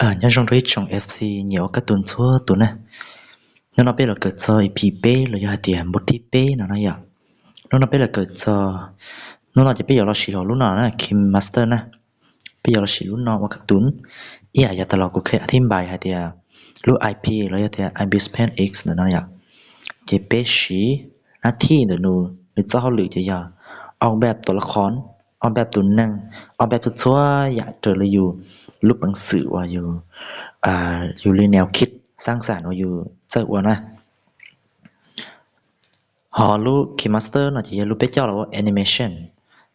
Nyob zoo rau ib tsoom F C nyiam ua kab tus txhua tus na. Hnub no peb los kawm txog E P peb los yog hais tias npau thib peb no na yom. Hnub no peb los kawm txog, hnub no ces peb yuav los sim hauv lub no na, KineMaster na. Peb yuav los sim lub no ua kab tus. Ib yam yog tas los kuv qhia thib npais hais tias lub I P los yog tias I P Span X ntawm no yom, ces peb siv nab thij ntawm nws, nws txoj hauj lwm ces yog ob npaj tus laj qhov, ob npaj tus neeg, ob npaj txhua txhua yam raws li yus lub peev xwm uas yus, yus li neo khib xab xam uas yus txawj ua na. Ho lub KineMaster no ces yog lub peb coj los ua animation,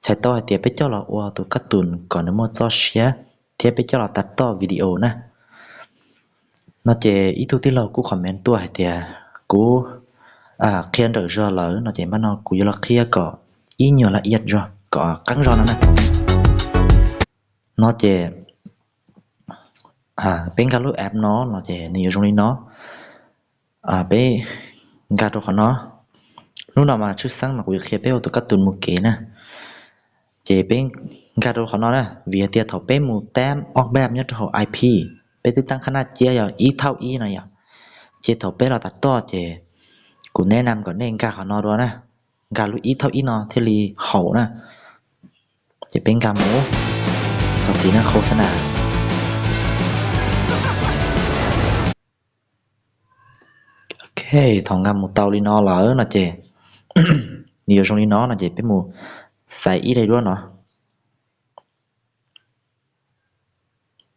txhais tau hais tias peb coj los ua tus kab tus kom nws muaj txoj siab, thiab peb coj los tas toj video na. No ces ib tug tij laug kuj comment tuaj hais tias kuv qhia nrawm zog lawm no ces npaj no kuv yuav los qhia kom ib nyuag laj iab zog kom qeeb zog no na. No ces peb nkag lub app no no ces nws yuav zoo li no. Peb nkag rau qhov no. Hnub no mas tshwj xeeb mas kuv yuav qhia peb ua tus kab tus mus kev na. Ces peb nkag rau qhov no na, vim hais tias thaum peb mus tab ob npaj nyob rau hauv I P, peb twb tab qhab naj ciab yog ib thauj ib no yom. Ces thaum peb los tas toj ces kuv neb nam kom nej nkag qhov no dua na, nkag lub ib thauj ib no thiaj li haum na. Ces peb nkag mus, thov txim na khos na. Ok, thaum nkag mus tau li no lawm no ces nws yuav zoo li no no ces peb mus xaiv ib daim duab no.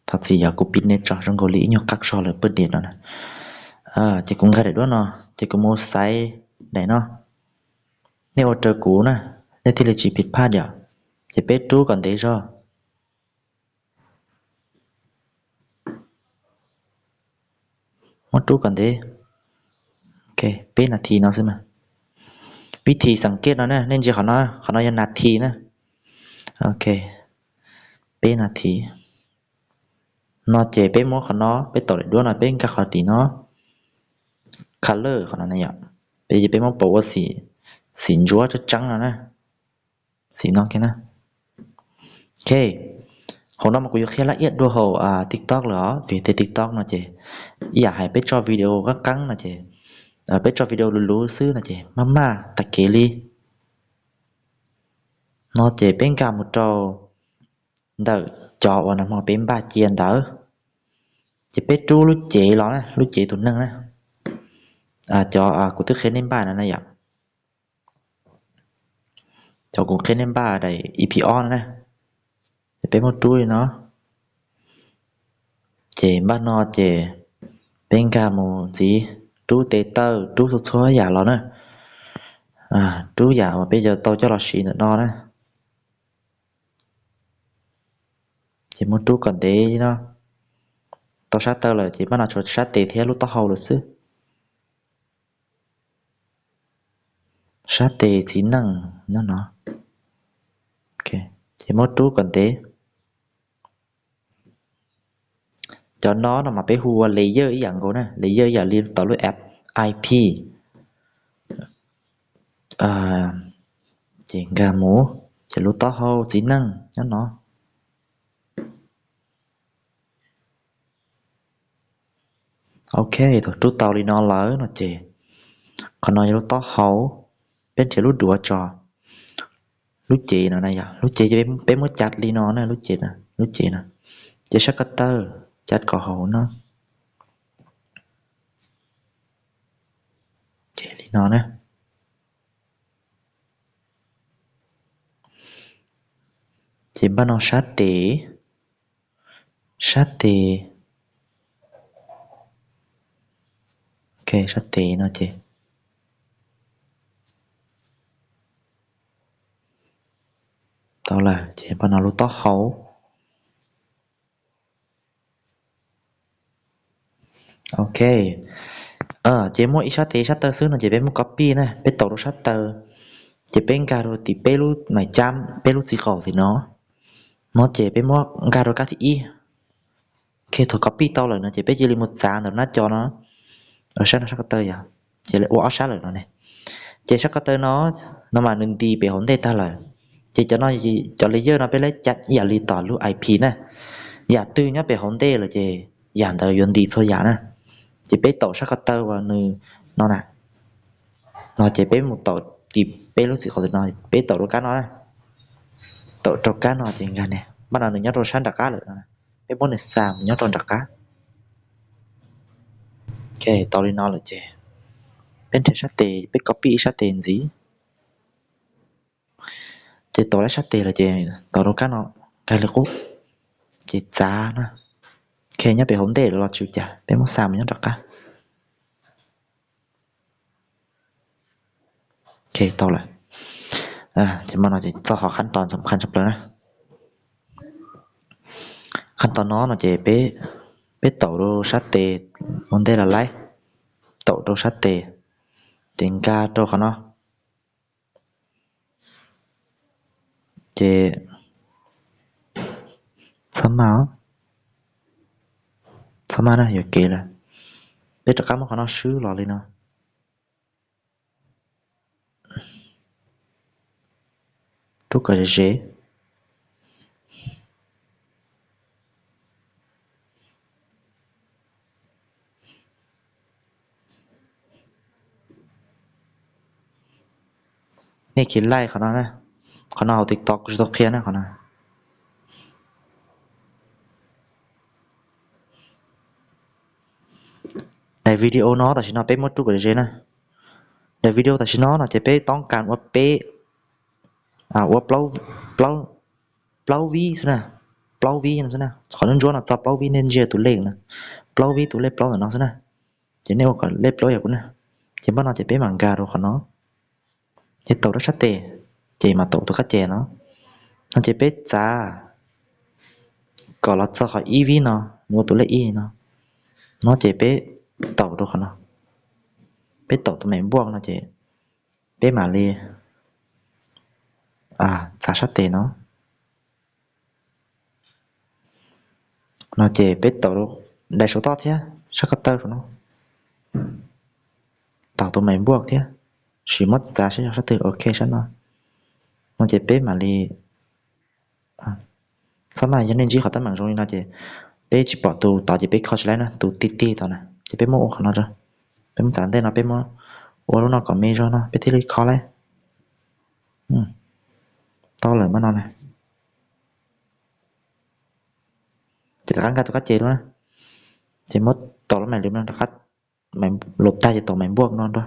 Thov txim yog kuv pib nej tso zoo nkaus li ib nyuag qab zog lawm pawg diam no na. Ces kuv nkag daim duab no, ces kuv mus xaiv daim no. Nej ua raws kuv na, nej thiaj li tsis phiv phaj yom. Ces peb rub kom ntev zog. Muab rub kom ntev. Ok, peb nas this no xwb mas. Vib thim xeem kej no na, nej ntsia qhov no, qhov no yog nas this na. Ok, peb nas this. No ces peb muab qhov no, peb taus daim duab no peb nkag qhov tim no. Color qhov no na yom. Peb ces peb muab pauv ua xim, xim ntsuab tseeb tseeb no na. Xim no na. Ok, hauv no mas kuv yuav qhia laj iab dua hauv TikTok lawm os, vim tias TikTok no ces ib yam hais peb tso video qeeb qeeb no ces, peb tso video luv luv xwb no ces maj maj tag kev li. No ces peb nkag mus rau ntawm cov uas nag hmo peb npaj cia ntawd, ces peb rub lub cev los na, lub cev tus neeg na. Cov kuv twb qhia nej npaj no na yom. Cov kuv qhia nej npaj daim E P ob no na. Ces peb muab rub li no. Ces npaj no ces peb nkag mus ntxiv, rub tes taw, rub txhua txhua yam los na. Rub yam uas peb yuav tau coj los siv ntawm no na. Ces muab rub kom ntev no. Tau sab taw lawm ces npaj no tshuav sab tes thiab lub taub hau lawm xwb. Sab tes txiv neej nyob no. Ces muab rub kom ntev. Cov no no mas peb hu ua layer ib yam nkaus na, layer ib yam li tom lub app I P. Ces nkag mus, ces lub taub hau txiv neej nyob no. Ok, thaum rub tau li no lawm no ces qhov no yog lub taub hau, peb nrhiav lub duav tso. Lub cev no na yog lub cev, peb muab cav li no na, lub cev, lub cev no, ces sab ko taw cav kom hauv no. Ces li no na. Ces npaj no sab tes, sab tes, ok, sab tes no ces tau lawm ces npaj no lub taub hau. Ok, ces muaj ib sab tes sab taw xwb no ces peb muab copy na, peb taus rau sab taw, ces peb nkag rau tim peb lub mais cam, peb lub txiv qaum tim no. No ces peb muab nkag rau kab thib ib. Ok, thaum copy tau lawm no ces peb cia li mus txav ntawm nab co no. Sab no sab ko taw yog, ces ua ob sab lawm no ne. Ces sab ko taw no, no mas nws nti pem hauv ntej tag lawm. Ces cov no, cov layer no peb lab cav ib yam li tom lub I P na. Yam twg nyob pem hauv ntej lawm ces yam ntawd yuav nti txhua yam na. Ces peb taum sab ko taw uas nws no na, no ces peb mus taum tim peb lub txim qhov twg no, peb taum rau kab no na, taum rau kab no ces nkag ne, npaj no nws nyob rau sab nram qab lawm no, peb muab nws xa mus nyob rau nram qab. Tau li no lawm ces peb nrhiav sab tes, peb copy ib sab tes ntxiv. Ces taum lawm sab tes lawm ces taum rau kab no, nkag li qub, ces txav na. Nyob pem hauv ntej los tsis ua cas, peb muab xa mus nyob nram qab. Tau lawm. Ces no ces txog qhov qhab tos txom qhab tshaj plaws na. Qhab tos no no ces peb taum rau sab tes ua ntej los laib, taum rau sab tes, ces nkag rau qhov no. Ces txhob maj, txhob maj na, yuam kev lawm. Peb rov qab muab qhov no swb los li no. Rub kom ze ze. Nej kis laij qhov no, qhov no hauv TikTok kuv tsis tau qhia na qhov no. Daim video no tam sim no peb muab rub kom ze na. Daim video tam sim no no ces peb toob kas ua peb, ua plaub vib xwb na, plaub vib no xwb na, qhov ntsuab ntsuab no txog plaub vib, nej ntsia tus lej na, plaub vib tus lej plaub ntawm no xwb na. Ces nej ua kom lej plaub yam kuv na. Ces npaj no ces peb mam nkag rau qhov no, ces taum rau sab tes, ces mam taum tus kab ces no. No ces peb txav kom los txog qhov ib vib no, nws ua tus lej ib no. No ces peb taum rau qhov no, peb taum tus me npuaj no ces peb mam li txav sab tes no. No ces peb taum daim saum toj thiab sab ko taw saum no, taum tus me npuaj thiab, sim muab txav saib yog sab twg ok sab no. No ces peb mam li, txhob maj, yog nej ntsib qhov teeb meem zoo li no ces peb tsis pom tus tod ces peb kho tsis laib na, tus tig tig tod na, ces peb muab ua qhov no, peb muab txav ntej no, peb muab ua lub no kom me zog no peb thiaj li kho laib. Tau lawm npaj no na. Ces rov qab nkag tus kab ces dua na, ces muab taum lub me lwm no rov qab, lub tag ces taum me npuaj no dua.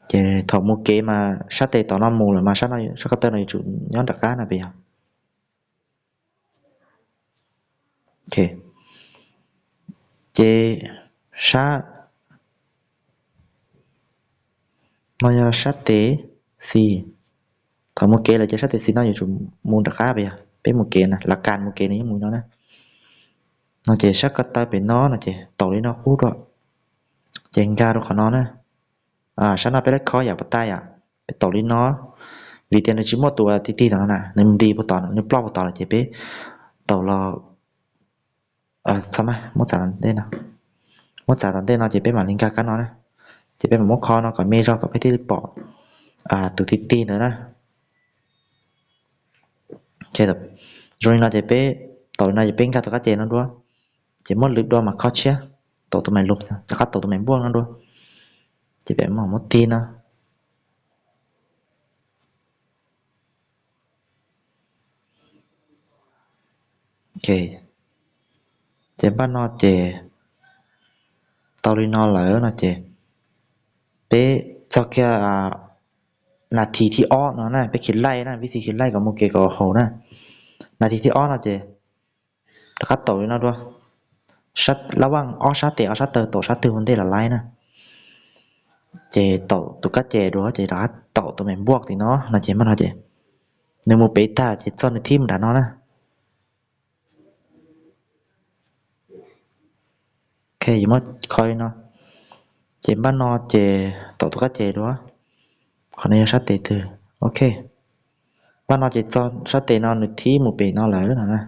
Ces thaum mus kev mas sab tes tom no mus lawm mas sab ko taw no yuav tsum nyob nram qab no pes yog. Ces sab no yog sab tes xis. Thaum mus kev lawm ces sab tes xis no yuav tsum mus nram qab pes yog, peb mus kev na, lav kas mus kev nws yeej mus no na. No ces sab ko taw pem no no ces taum li no qub dua, ces nkag rau qhov no na. Sab no peb lab khob yam puas tag yom, peb taum li no, vim tias nws tsis muaj tus tig tig tom no na, nws nti puag tod, nws ploj puag tod lawm ces peb taum los, txhob maj, muab txav tom ntej no, muab txav tom ntej no ces peb mam li nkag kab no na, ces peb mam muab kho no kom me zog kom peb thiaj li pom tus tig tig ntawd na. Zoo li no ces peb taum li no ces peb nkag tus kab ces no dua, ces muab lwm dua mas kho tshiab, taum tus me lub, rov qab taum tus me npuaj no dua, ces peb mam muab tig no. Ces npaj no ces tau li no lawm no ces peb txog kiag nas this thib ob no na, peb khi laij na, vib thi khi laij kom mus kev kom haum na. Nas this thib ob no ces rov qab taum li no dua, lab vaj ob sab tes ob sab taw taum sab twg ua ntej los laib na. Ces taum tus kab ces dua ces rov qab taum tus me npuaj tim no no ces npaj no ces nws mus pem tag ces txog nws thib mus nram no na. Muab kho li no, ces npaj no ces taum tus kab ces dua, qhov no yog sab tes twg, ok. Npaj no ces txog sab tes no nws thib mus pem no lawm no na.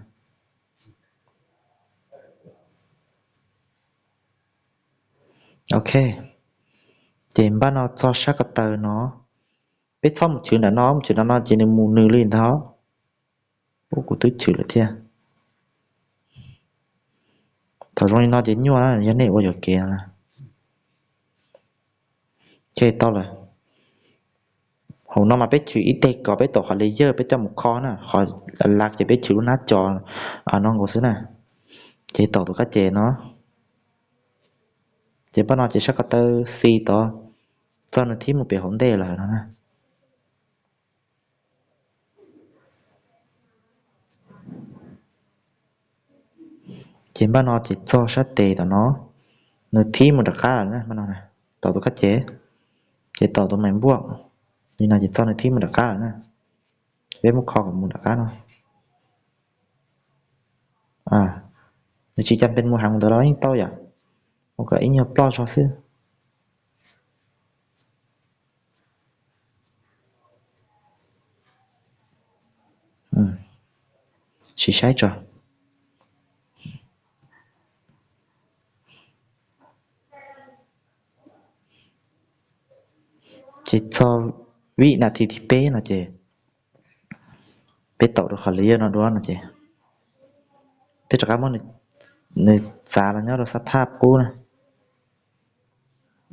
Ok, ces npaj no txog sab ko taw no, peb txhob mus chwv nram no, mus chwv nram no ces nws mus nws li ntag. Ub, kuv twb chwv lawm thiab. Thaum zoo li no ces nyuaj na, yog nej ua yuam kev no na. Ces tau lawm. Hauv no mas peb chwv ib teg kom peb tau qhov layer peb coj mus kho na, qhov lav ces peb chwv lub nab co no nkaus xwb na. Ces tau tus kab ces no, ces npaj no ces sab ko taw xi tod, txog nws thib mus pem hauv ntej lawm no na. Ces npaj no ces txog sab tes tom no, nws thib mus rov qab lawm na, npaj no tau tus kab ces, ces tau tus mais npuaj li no ces txog nws thib mus rov qab lawm na. Peb muab kho kom mus rov qab no. Nws tsis cas pes mus heev ntawd los yeej tau yom, mus kom ib nyuag ploj zog xwb. Sim saib tso. Ces txog vib nas this thib peb no ces peb tau rau qhov layer no dua no ces peb rov qab muab nws txav los nyob rau xab phaj qub na.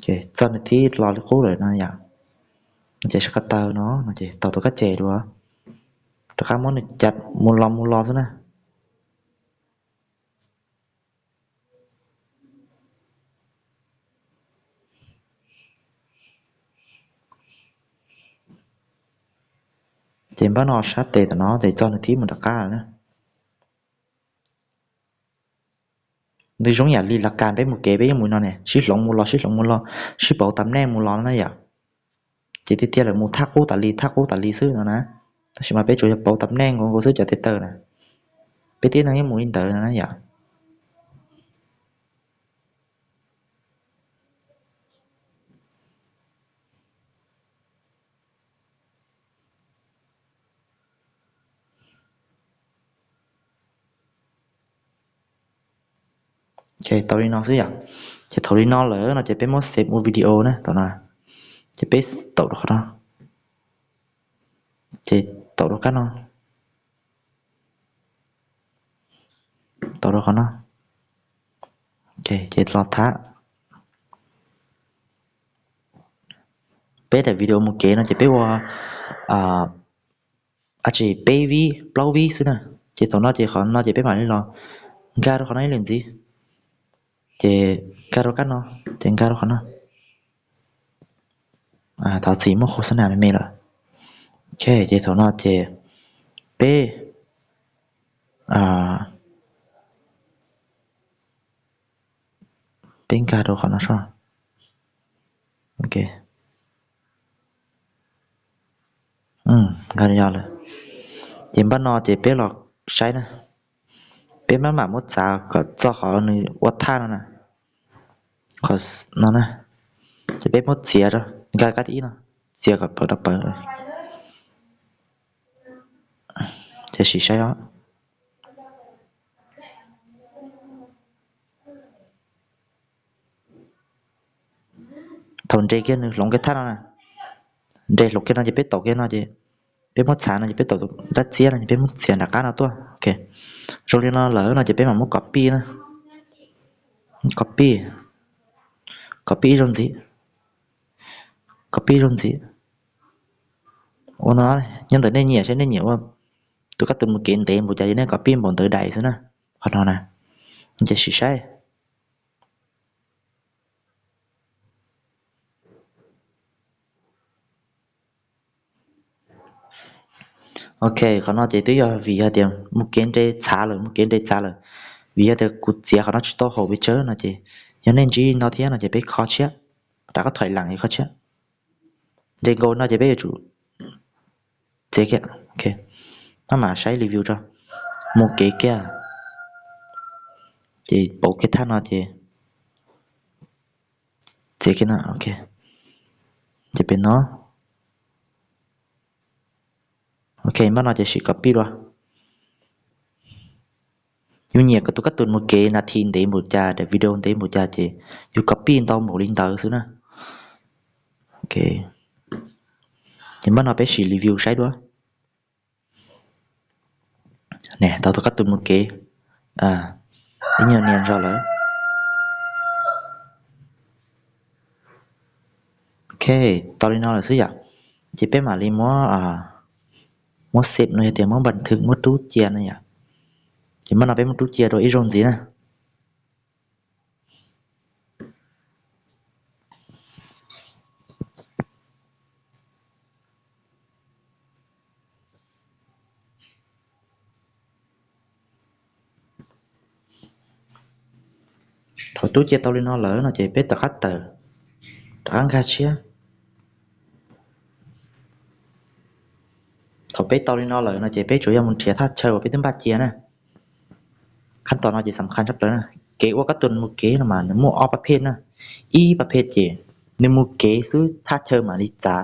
Ces txog nws thib los li qub lawm no yom. No ces sab ko taw no no ces tau tus kab ces dua, rov qab muab nws cav mus los mus los xwb na. Ces npaj no sab tes tom no ces txog nws thib mus rov qab lawm na. Nws zoo yam li las kas peb mus kev peb yeej mus no ne, sib hloov mus los sib hloov mus los, sib pauv tam neej mus los na yom. Ces tiag tiag lawm mus thaj qub tas li thaj qub tas li xwb no na. Tab sis mas peb tsuas yog pauv tam neej nkaus nkaus xwb cov tes taw na. Peb tib neeg yeej mus li ntawd no na yom. Ces tau li no xwb yom. Ces thaum li no lawm no ces peb muab save ua video na tom no. Ces peb tau rau qhov no. Ces tau rau kab no. Tau rau qhov no. Ces los thab. Peb daim video mus kev no ces peb ua dab tsi peb vib plaub vib xwb na. Ces thaum no ces qhov no ces peb mam li los nkag rau qhov no ib leeg ntxiv. Ces nkag rau kab no, ces nkag rau qhov no. Thov txim muaj khos xab nas me me lawm. Ok, ces thaum no ces peb peb nkag rau qhov no soj. Ok, nkag yog lawm. Ces npaj no ces peb los saib na, peb maj mam muab txav kom txog qhov nws ua thaj no na, qhov no na, ces peb muab txiav rau, nkag kab thib ib no, txiav kom pawv rau pawv. Ces sim saib os. Thaum nres kiag nws hloov kiag thaj no na, nres hloov kiag no ces peb taus kiag no ces peb muab txav no ces peb taus dab txiab no ces peb muab txiav nram qab no tuaj. Ok, zoo li no lawm no ces peb mam muab copy na, copy, copy ib zaug ntxiv, copy ib zaug ntxiv. Ua no, nyob ntawm nej nyiam saib nej nyiam ua tus kab tus mus kev ntev npaum cas ces nej copy npaum ntawd daim xwb na. Qhov no na, ces sim saib. Ok, qhov no ces twb yog vim yog tias mus kev nres txhav lawm, mus kev nres txhav lawm. Vim yog tias kuv txiav qhov no tsis tau haum pes tsawg no ces yog nej ntsib no thiab no ces peb kho tshiab, rov qab thoim lees kho tshiab. Nres nkaus no ces peb yuav tsum txiav kiag. Ok, maj mam saib review tso. Mus kev kiag, ces pauv kiag thaj no ces txiav kiag no. Ok, ces pem no. Ok, npaj no ces sim copy dua. Yus nyiam kom tus kab tus mus kev nas this ntev npaum cas, daim video ntev npaum cas ces yus copy ntau npaum li ntawd xwb na. Ok, ces npaj no peb sim review saib dua. Ne, tau tus kab tus mus kev ib nyuag nias zog lawm. Tau li no lawm xwb yom, ces peb mam li muab, muab save no yog tias muab npa thwm muab rub cia no yom. Ces mam no peb muab rub cia rau ib zaug ntxiv na. Thaum rub cia tau li no lawm no ces peb rov qab tawm, rov qab nkag tshiab. Thaum peb tau li no lawm no ces peb tsuas yog mus nrhiav thaj chaw uas peb twb npaj cia na. Khab tos no ces xam khas tshaj plaws na. Kev ua kab tus mus kev no mas nws muaj ob pab phej na. Ib pab phej ces nws mus kev xwb thaj chaw mam li txav,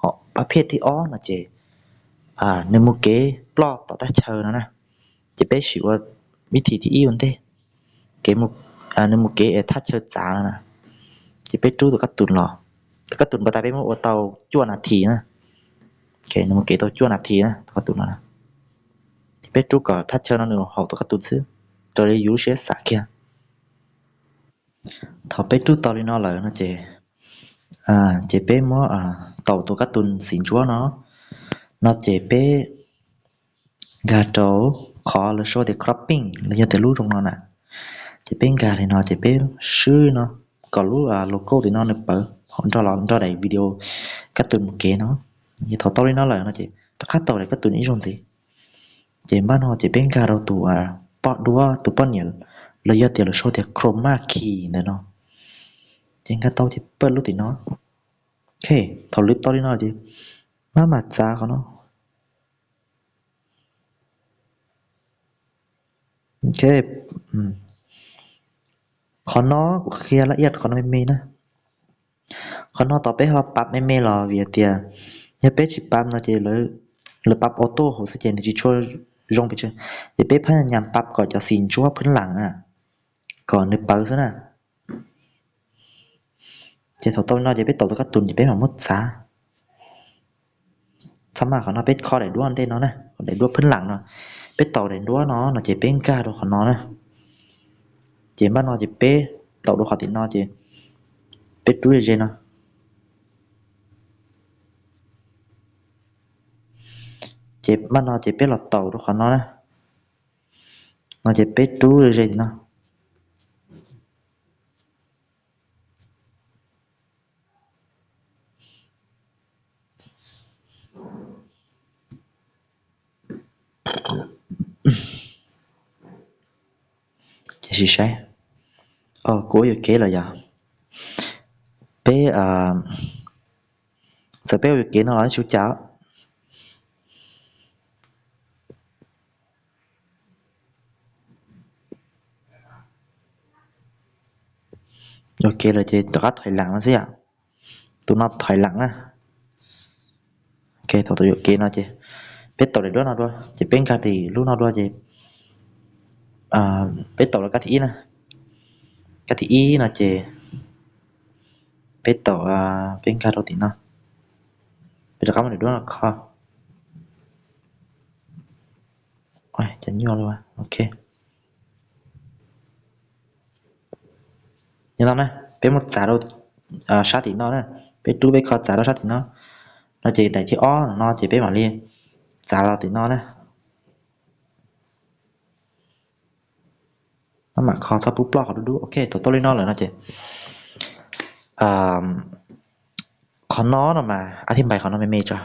ho pab phej thib ob no ces nws mus kev ploj tom thaj chaw no na. Ces peb sim ua vib thim thib ib ua ntej, kev, nws mus kev es thaj chaw txav no na. Ces peb rub tus kab tus los, tus kab tus npau tas peb muab ua tau cuaj nas this na. Nws mus kev tau cuaj nas this na tus kab tus no. Ces peb rub kom thaj chaw no nws haum tus kab tus xwb, raws li yus lub siab xav kiag. Thaum peb rub tau li no lawm no ces, ces peb muab tau tus kab tus xim ntsuab no, no ces peb nkag rau qhov lawv sau tias cropping los yog tias lub zoo no na. Ces peb nkag li no ces peb swb no kom lub logo tim no nws pawv nrog los nrog daim video kab tus mus kev no. Ces thaum tau li no lawm no ces rov qab tau daim kab tus ib zaug ntxiv. Ces npaj no ces peb nkag rau tus poj duab tus poj niam los yog tias lawv sau tias chroma key ntawm no. Ces nkag tau ces pawj lub tim no. Ok, thaum lwv tau li no ces maj mam txav qhov no. Ok, qhov no kuv qhia laj iaj qhov no me me na. Qhov no tos peb ho pab me me los vim tias yog peb tsis pab no ces lawv pab auto hauv xwb ces nws tsis tshua zoo pes tsawg. Ces peb phab nyas pab kom cov xim ntsuab phwb lam na, kom nws pawv xwb na. Ces thaum tau li no ces peb tau tus kab tus ces peb mam muab txav. Txhob maj, qhov no peb kho daim duab ntej no na, qhov daim duab phwb lam no. Peb tau daim duab no no ces peb nkag rau qhov no na. Ces npaj no ces peb tau rau qhov tim no ces peb rub ze ze no. Ces npaj no ces peb los tau rau qhov no na. No ces peb rub ze ze tim no. Ces sim saib. Kuv ua yuam kev lawm yom. Peb, txawm peb ua yuam kev no los tsis ua cas. Yuam kev lawm ces rov qab thoim lam no xwb yom. Tus no thoim lam na. Ok, thaum tau yuam kev no ces peb tau daim duab no dua ces peb nkag tim lub no dua ces peb tau lawm kab thib ib na. Kab thib ib no ces peb tau, peb nkag rau tim no. Peb rov qab muab daim duab no kho. Cov nyuaj li, ok. Yog no na, peb muab txav rau sab tim no na, peb rub peb kho txav rau sab tim no. No ces daim thib ob no ces peb mam li txav los tim no na. Maj mam kho txhob pub ploj qhov dub dub. Ok, thaum tau li no lawm no ces qhov no no mas a thib npais qhov no me me tso.